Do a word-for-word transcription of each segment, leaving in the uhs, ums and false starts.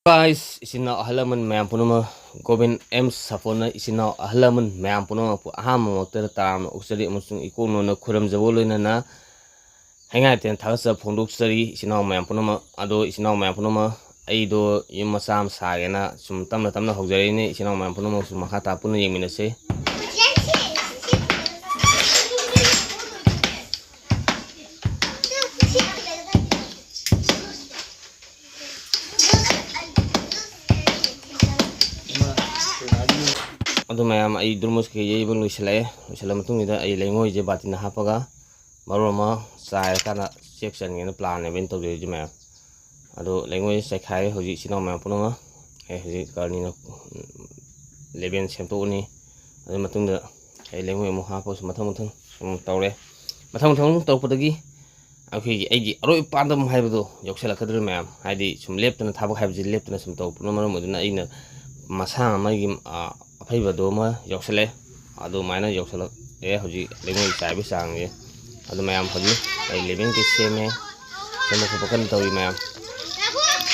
Guys, ꯏꯆꯤꯟ ꯏꯅꯥꯎ ꯑꯍꯜ ꯂꯃꯟ ꯃꯌꯥꯝ ꯄꯨꯝꯅꯃꯛ, ꯒꯣꯕꯤꯟ ꯑꯦꯝ ꯁꯥꯐꯣꯟꯅ ꯏꯆꯤꯟ ꯏꯅꯥꯎ ꯑꯍꯜ ꯂꯃꯟ ꯃꯌꯥꯝ ꯄꯨꯝꯅꯃꯛꯄꯨ ꯑꯍꯥꯟꯕ ꯃꯛꯇꯗ ꯇꯔꯥꯝꯅ ꯑꯣꯛꯆꯔꯤ ꯑꯃꯁꯨꯡ ꯏꯀꯣꯛ ꯅꯣꯟꯅ ꯈꯨꯔꯨꯝꯖꯕ ꯂꯣꯏꯅꯅ ꯍꯩꯉꯥꯏꯇꯦꯟ ꯊꯥꯒꯠꯆꯕ ꯐꯣꯡꯗꯣꯛꯆꯔꯤ ꯏꯆꯤꯟ ꯏꯅꯥꯎ ꯃꯌꯥꯝ ꯄꯨꯝꯅꯃꯛ꯫ ꯑꯗꯣ ꯏꯆꯤꯟ ꯏꯅꯥꯎ ꯃꯌꯥꯝ ꯄꯨꯝꯅꯃꯛ, ꯑꯩꯗꯣ ꯌꯨꯝ ꯃꯆꯥ ꯑꯃ ꯁꯥꯒꯦꯅ ꯁꯨꯝ ꯇꯞꯅ ꯇꯞꯅ ꯍꯧꯖꯔꯛꯏꯅꯦ꯫ ꯏꯆꯤꯟ ꯏꯅꯥꯎ ꯃꯌꯥꯝ ꯄꯨꯝꯅꯃꯛꯁꯨ ꯃꯈꯥ ꯇꯥ ꯄꯨꯟꯅ ꯌꯦꯡꯃꯤꯟꯅꯁꯦ꯫ ꯑꯗꯨ ꯃꯌꯥꯝ, ꯑꯩ ꯗꯨꯔꯃꯨꯁ ꯀꯩꯀꯩ ꯌꯩꯕ ꯂꯣꯏꯁꯤꯜꯂꯛꯑꯦ꯫ ꯂꯣꯏꯁꯤꯜꯂ ꯃꯇꯨꯡꯁꯤꯗ ꯑꯩ ꯂꯩꯉꯣꯏꯁꯦ ꯕꯥꯇꯤꯟꯗ ꯍꯥꯞꯄꯒ ꯃꯔꯨ ꯑꯃ ꯆꯥꯏꯔꯀꯥꯟꯗ ꯆꯦꯛ ꯆꯟꯒꯦꯅ ꯄ꯭ꯂꯥꯟꯅꯦꯕ ꯑꯩꯅ ꯇꯧꯖꯔꯤꯁꯦ ꯃꯌꯥꯝ꯫ ꯑꯗꯣ ꯂꯩꯉꯣꯏꯁꯦ ꯆꯥꯏꯈꯥꯏꯔꯦ ꯍꯧꯖꯤꯛ ꯏꯆꯤꯟ ꯏꯅꯥꯎ ꯃꯌꯥꯝ ꯄꯨꯝꯅꯃꯛ꯫ ꯑꯩ ꯍꯧꯖꯤꯛ ꯀꯔꯅꯤꯅ ꯂꯦꯕꯦꯟ ꯁꯦꯝꯗꯣꯛꯑꯅꯤ꯫ ꯑꯗꯨ ꯃꯇꯨꯡꯗ ꯑꯩ ꯂꯩꯉꯣꯏ ꯑꯃꯨꯛ ꯍꯥꯞꯄꯁꯨ ꯃꯊꯪ ꯃꯊꯪ ꯁꯨꯝ ꯇꯧꯔꯦ꯫ ꯃꯊꯪ ꯃꯊꯪ ꯇꯧꯔꯛꯄꯗꯒꯤ ꯑꯩꯈꯣꯏꯒꯤ, ꯑꯩꯒꯤ ꯑꯔꯣꯏꯕ ꯄꯥꯟꯗꯝ ꯍꯥꯏꯕꯗꯣ ꯌꯧꯁꯤꯜꯂꯛꯀꯗꯧꯔꯦ ꯃꯌꯥꯝ꯫ ꯍꯥꯏꯗꯤ ꯁꯨꯝ ꯂꯦꯞꯇꯅ ꯊꯕꯛ ꯍꯥꯏꯕꯁꯤ ꯂꯦꯞꯇꯅ ꯁꯨꯝ ꯇꯧꯔꯛꯄꯅ ꯃꯔꯝ ꯑꯣꯏꯗꯨꯅ ꯑꯩꯅ ꯃꯁꯥ ꯑꯃꯒꯤ, ꯑ, ꯑꯐꯩꯕꯗꯣ ꯑꯃ ꯌꯧꯁꯤꯜꯂꯛꯑꯦ꯫ ꯑꯗꯨꯃꯥꯏꯅ ꯌꯧꯁꯤꯜꯂꯛꯑꯦ ꯍꯧꯖꯤꯛ ꯂꯩꯉꯣꯏ ꯆꯥꯏꯕꯒꯤ ꯆꯥꯡꯁꯦ꯫ ꯑꯗꯨ ꯃꯌꯥꯝ ꯍꯧꯖꯤꯛ ꯑꯩ ꯂꯦꯕꯦꯟ ꯀꯦ ꯁꯦꯝꯃꯦ꯫ ꯁꯦꯝꯕ ꯈꯣꯠꯄ ꯀꯟꯅ ꯇꯧꯔꯤ ꯃꯌꯥꯝ꯫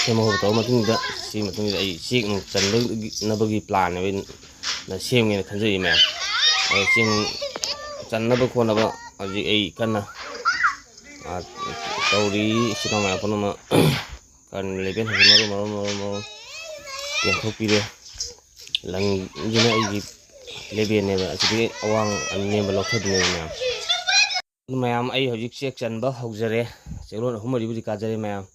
ꯁꯦꯝꯕ ꯈꯣꯠꯄ ꯇꯧꯔ ꯃꯇꯨꯡꯗ, ꯁꯤ ꯃꯇꯨꯡꯗ ꯑꯩ ꯆꯦꯛ ꯅꯨꯡ ꯆꯟꯅꯕꯒꯤ ꯄ꯭ꯂꯥꯟꯅꯦꯕ ꯑꯩꯅ ꯁꯦꯝꯒꯦꯅ ꯈꯟꯖꯔꯤ ꯃꯌꯥꯝ꯫ ꯑꯗꯣ ꯆꯦꯛ ꯅꯨꯡ ꯆꯟꯅꯕ ꯈꯣꯠꯅꯕ ꯍꯧꯖꯤꯛ ꯑꯩ ꯀꯟꯅ, ꯑ, ꯇꯧꯔꯤ꯫ ꯏꯆꯤꯟ ꯏꯅꯥꯎ ꯃꯌꯥꯝ ꯄꯨꯝꯅꯃꯛ꯫ ꯀꯔꯟ ꯂꯦꯕꯦꯟ ꯍꯧꯖꯤꯛ ꯃꯔꯨ, ꯃꯔꯨ, ꯃꯔꯨ, ꯃꯔꯨ ꯌꯦꯟꯊꯣꯛꯄꯤꯔꯦ꯫ ꯂꯪꯁꯤꯅ ꯑꯩꯒꯤ ꯂꯦꯕꯦꯟꯅꯦꯕ, ꯑꯁꯤꯗꯒꯤ ꯑꯋꯥꯡ ꯑꯅꯦꯝꯕ ꯂꯧꯊꯗꯣꯏꯅꯦꯕ ꯃꯌꯥꯝ꯫ ꯑꯗꯨ ꯃꯌꯥꯝ, ꯑꯩ ꯍꯧꯖꯤꯛ ꯆꯦꯛ ꯆꯟꯕ ꯍꯧꯖꯔꯦ꯫ ꯆꯦꯛꯂꯣꯟ ꯑꯍꯨꯝ ꯃꯔꯤꯕꯨꯗꯤ ꯀꯥꯖꯔꯦ ꯃꯌꯥꯝ꯫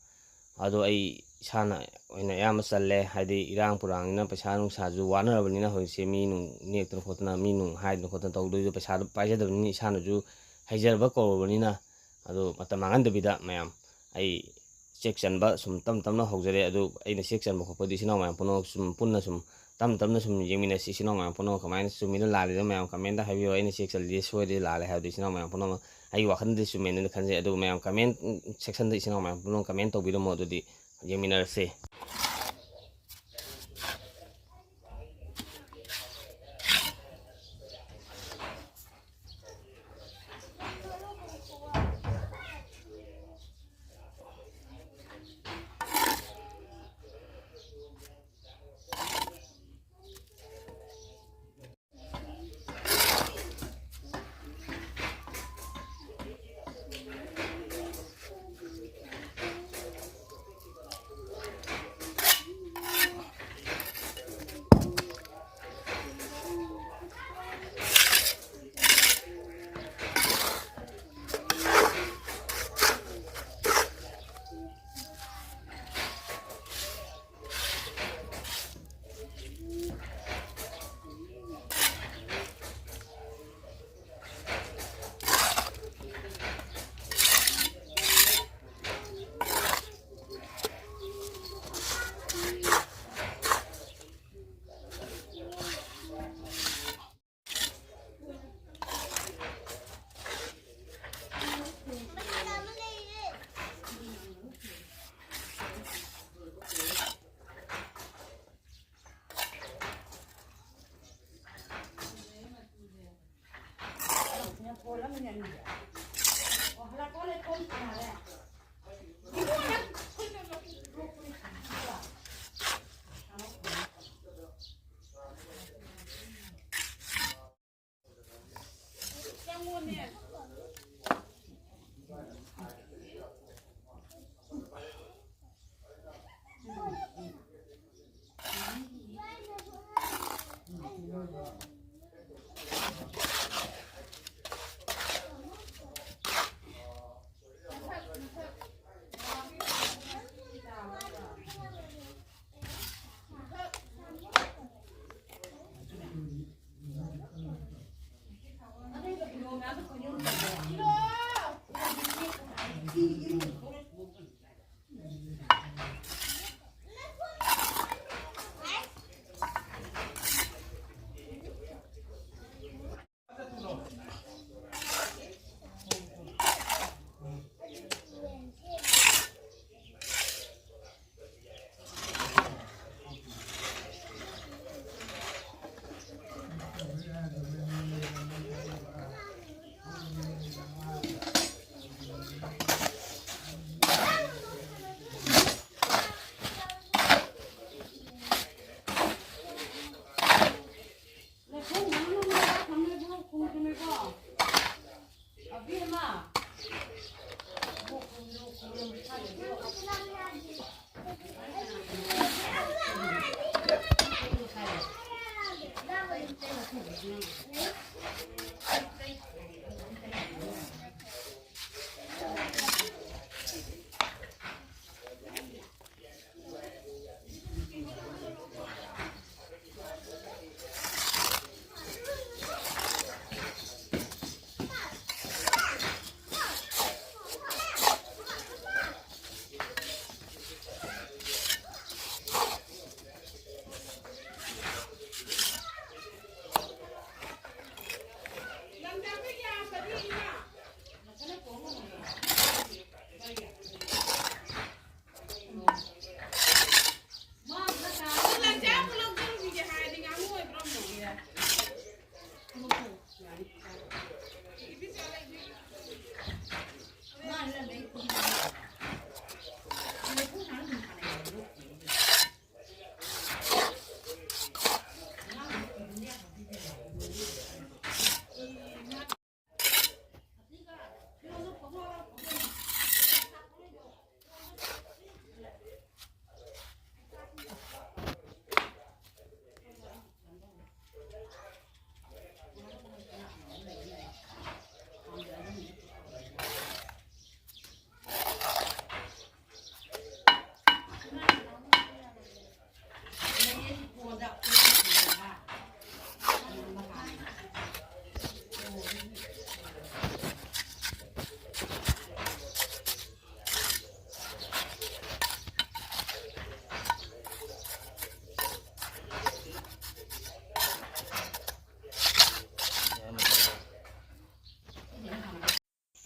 ꯑꯗꯣ ꯑꯩ ꯏꯁꯥꯅ ꯑꯣꯏꯅ ꯑꯌꯥꯝꯕ ꯆꯜꯂꯦ, ꯍꯥꯏꯗꯤ ꯏꯔꯥꯡ ꯄꯨꯔꯥꯡꯅꯤꯅ ꯄꯩꯁꯥ ꯅꯨꯡꯁꯥꯁꯨ ꯋꯥꯅꯔꯕꯅꯤꯅ ꯍꯧꯖꯤꯛꯁꯦ ꯃꯤ ꯅꯨꯡ ꯅꯦꯛꯇꯅ ꯈꯣꯠꯇꯅ, ꯃꯤ ꯅꯨꯡ ꯍꯥꯏꯗꯅ ꯈꯣꯠꯇꯅ ꯇꯧꯗꯣꯏꯁꯨ ꯄꯩꯁꯥꯗꯣ ꯄꯥꯏꯖꯗꯕꯅꯤꯅ, ꯏꯁꯥꯅꯁꯨ ꯍꯩꯖꯔꯕ ꯀꯧꯔꯕꯅꯤꯅ꯫ ꯑꯗꯣ ꯃꯇꯝ ꯃꯥꯡꯍꯟꯗꯕꯤꯗ ꯃꯌꯥꯝ, ꯑꯩ ꯆꯦꯛ ꯆꯟꯕ ꯁꯨꯝ ꯇꯞ ꯇꯞꯅ ꯍꯧꯖꯔꯦ꯫ ꯑꯗꯨ ꯑꯩꯅ ꯆꯦꯛ ꯆꯟꯕ ꯈꯣꯠꯄꯗꯤ ꯏꯆꯤꯟ ꯏꯅꯥꯎ ꯃꯌꯥꯝ ꯄꯨꯝꯅꯃꯛ ꯁꯨꯝ ꯄꯨꯟꯅ ꯁꯨꯝ ꯇꯞ ꯇꯞꯅ ꯁꯨꯝ ꯌꯦꯡꯃꯤꯟꯅꯁꯤ꯫ ꯏꯆꯤꯟ ꯏꯅꯥꯎ ꯃꯌꯥꯝ ꯄꯨꯝꯅꯃꯛ ꯀꯃꯥꯏꯅ ꯆꯨꯝꯃꯤꯅꯣ ꯂꯥꯜꯂꯤꯅꯣ ꯃꯌꯥꯝ ꯀꯃꯦꯟꯗ ꯍꯥꯏꯕꯤꯌꯣ꯫ ꯑꯩꯅ ꯆꯦꯛ ꯆꯜꯂꯤꯁꯦ ꯁꯣꯏꯔꯦ ꯂꯥꯜꯂꯦ ꯍꯥꯏꯕꯗꯤ ꯏꯆꯤꯟ ꯏꯅꯥꯎ ꯃꯌꯥꯝ ꯄꯨꯝꯅꯃꯛ ꯑꯩꯒꯤ ꯋꯥꯈꯜꯗꯗꯤ ꯆꯨꯝꯃꯦꯅ ꯈꯟꯖꯩ꯫ ꯑꯗꯨꯕꯨ ꯃꯌꯥꯝ ꯀꯃꯦꯟ ꯁꯦꯛꯁꯟꯗ ꯏꯆꯤꯟ ꯏꯅꯥꯎ ꯃꯌꯥꯝ ꯄꯨꯝꯅꯃꯛ ꯀꯃꯦꯟ ꯇꯧꯕꯤꯔꯝꯃꯣ꯫ ꯑꯗꯨꯗꯤ ꯌꯦꯡꯃꯤꯟꯅꯔꯁꯦ꯫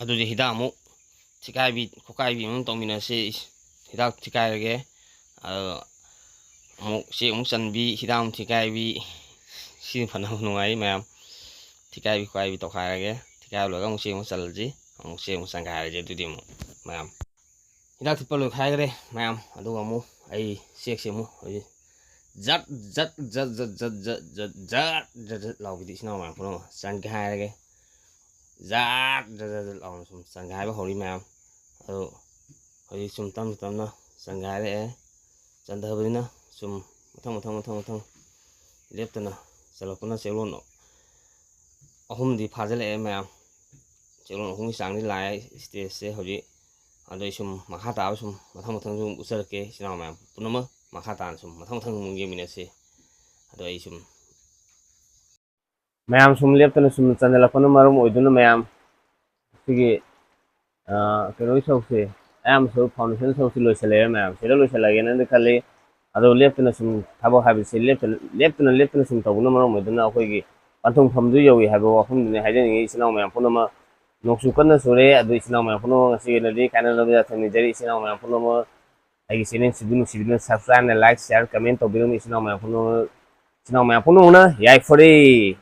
ꯑꯗꯨꯗꯤ ꯍꯤꯗꯥꯛ ꯑꯃꯨꯛ ꯊꯤꯀꯥꯏꯕꯤ ꯈꯣꯀꯥꯏꯕꯤ ꯑꯃꯨꯛ ꯇꯧꯃꯤꯟꯅꯁꯤ꯫ ꯍꯤꯗꯥꯛ ꯊꯤꯀꯥꯏꯔꯒꯦ꯫ ꯑꯗꯣ ꯑꯃꯨꯛ ꯆꯦꯛ ꯑꯃꯨꯛ ꯆꯟꯕꯤ, ꯍꯤꯗꯥꯛ ꯑꯃꯨꯛ ꯊꯤꯀꯥꯏꯕꯤ꯫ ꯁꯤꯅ ꯐꯅꯕ ꯅꯨꯡꯉꯥꯏ ꯃꯌꯥꯝ꯫ ꯊꯤꯀꯥꯏꯕꯤ ꯈꯣꯀꯥꯏꯕꯤ ꯇꯧꯈꯥꯏꯔꯒꯦ꯫ ꯊꯤꯀꯥꯏꯕ ꯂꯣꯏꯔꯒ ꯑꯃꯨꯛ ꯆꯦꯛ ꯑꯃꯨꯛ ꯆꯜꯂꯁꯤ꯫ ꯑꯃꯨꯛ ꯆꯦꯛ ꯑꯃꯨꯛ ꯆꯟꯈꯥꯏꯔꯁꯤ꯫ ꯑꯗꯨꯗꯤ ꯑꯃꯨꯛ ꯃꯌꯥꯝ ꯍꯤꯗꯥꯛ ꯊꯤꯠꯄ ꯂꯣꯏꯈꯥꯏꯈ꯭ꯔꯦ ꯃꯌꯥꯝ꯫ ꯑꯗꯨꯒ ꯑꯃꯨꯛ ꯑꯩ ꯆꯦꯛꯁꯦ ꯑꯃꯨꯛ ꯍꯧꯖꯤꯛ ꯖꯠ ꯖꯠ ꯖꯠ ꯖꯠ ꯖꯠ ꯖꯠ ꯖꯠ ꯖꯠ ꯖꯠ ꯖꯠ ꯂꯥꯎꯕꯤꯗꯤ ꯏꯆꯤꯟ ꯏꯅꯥꯎ ꯃꯌꯥꯝ ꯄꯨꯝꯅꯃꯛ ꯆꯟꯈꯥꯏꯔꯒꯦ꯫ ꯖꯠ ꯖꯠ ꯖꯠ ꯖꯠ ꯂꯥꯎꯅ ꯁꯨꯝ ꯆꯟꯈꯥꯏꯕ ꯍꯧꯔꯤ ꯃꯌꯥꯝ꯫ ꯑꯗꯨ ꯍꯧꯖꯤꯛ ꯁꯨꯝ ꯇꯞꯅ ꯇꯞꯅ ꯆꯟꯈꯥꯏꯔꯛꯑꯦ꯫ ꯆꯟꯊꯕꯅꯤꯅ ꯁꯨꯝ ꯃꯊꯪ ꯃꯊꯪ ꯃꯊꯪ ꯃꯊꯪ ꯂꯦꯞꯇꯅ ꯆꯜꯂꯛꯄꯅ ꯆꯦꯛꯂꯣꯟ ꯑꯍꯨꯝꯗꯤ ꯐꯥꯖꯤꯜꯂꯛꯑꯦ ꯃꯌꯥꯝ꯫ ꯆꯦꯛꯂꯣꯟ ꯑꯍꯨꯝꯒꯤ ꯆꯥꯡꯗꯤ ꯂꯥꯛꯑꯦ ꯁ꯭ꯇꯦꯖꯁꯦ ꯍꯧꯖꯤꯛ꯫ ꯑꯗꯣ ꯑꯩ ꯁꯨꯝ ꯃꯈꯥ ꯇꯥꯕ ꯁꯨꯝ ꯃꯊꯪ ꯃꯊꯪ ꯁꯨꯝ ꯎꯠꯆꯔꯛꯀꯦ ꯏꯆꯤꯟ ꯏꯅꯥꯎ ꯃꯌꯥꯝ ꯄꯨꯝꯅꯃꯛ꯫ ꯃꯈꯥ ꯇꯥꯅ ꯁꯨꯝ ꯃꯊꯪ ꯃꯊꯪ ꯑꯃꯨꯛ ꯌꯦꯡꯃꯤꯟꯅꯁꯤ꯫ ꯑꯗꯣ ꯑꯩ ꯁꯨꯝ ꯃꯌꯥꯝ ꯁꯨꯝ ꯂꯦꯞꯇꯅ ꯁꯨꯝ ꯆꯟꯁꯤꯜꯂꯛꯄꯅ ꯃꯔꯝ ꯑꯣꯏꯗꯨꯅ ꯃꯌꯥꯝ ꯁꯤꯒꯤ, ꯑ, ꯀꯩꯅꯣꯒꯤ ꯁꯔꯨꯛꯁꯦ, ꯑꯌꯥꯝꯕ ꯁꯔꯨꯛ, ꯐꯥꯎꯟꯗꯦꯁꯟ ꯁꯔꯨꯛꯁꯤ ꯂꯣꯏꯁꯤꯜꯂꯛꯑꯦ ꯃꯌꯥꯝ꯫ ꯁꯤꯗ ꯂꯣꯏꯁꯤꯜꯂꯛꯑꯒꯦꯅꯗꯤ ꯈꯜꯂꯤ꯫ ꯑꯗꯣ ꯂꯦꯞꯇꯅ ꯁꯨꯝ ꯊꯕꯛ ꯍꯥꯏꯕꯁꯤ ꯂꯦꯞꯇꯅ, ꯂꯦꯞꯇꯅ, ꯂꯦꯞꯇꯅ ꯁꯨꯝ ꯇꯧꯕꯅ ꯃꯔꯝ ꯑꯣꯏꯗꯨꯅ ꯑꯩꯈꯣꯏꯒꯤ ꯄꯟꯊꯨꯡꯐꯝꯗꯨ ꯌꯧꯏ ꯍꯥꯏꯕ ꯋꯥꯐꯝꯗꯨꯅꯤ ꯍꯥꯏꯖꯅꯤꯡꯉꯤ ꯏꯆꯤꯟ ꯏꯅꯥꯎ ꯃꯌꯥꯝ ꯄꯨꯝꯅꯃꯛ꯫ ꯅꯣꯡꯁꯨ ꯀꯟꯅ ꯆꯨꯔꯦ꯫ ꯑꯗꯨ ꯏꯆꯤꯟ ꯏꯅꯥꯎ ꯃꯌꯥꯝ ꯄꯨꯝꯅꯃꯛ ꯉꯁꯤꯒꯤ ꯑꯣꯏꯅꯗꯤ ꯀꯥꯏꯅꯅꯕ ꯌꯥꯊꯪ ꯅꯤꯖꯔꯤ ꯏꯆꯤꯟ ꯏꯅꯥꯎ ꯃꯌꯥꯝ ꯄꯨꯝꯅꯃꯛ꯫ ꯑꯩꯒꯤ ꯆꯦꯅꯦꯜꯁꯤꯕꯨ ꯅꯨꯡꯁꯤꯕꯤꯗꯨꯅ subscribe, like, share, comment ꯇꯧꯕꯤꯔꯝꯃꯤ ꯏꯆꯤꯟ ꯏꯅꯥꯎ ꯃꯌꯥꯝ ꯄꯨꯝꯅꯃꯛ꯫ ꯏꯆꯤꯟ ꯏꯅꯥꯎ ꯃꯌꯥꯝ ꯄꯨꯝꯅꯃꯛꯅ ꯌꯥꯏꯐꯔꯦ꯫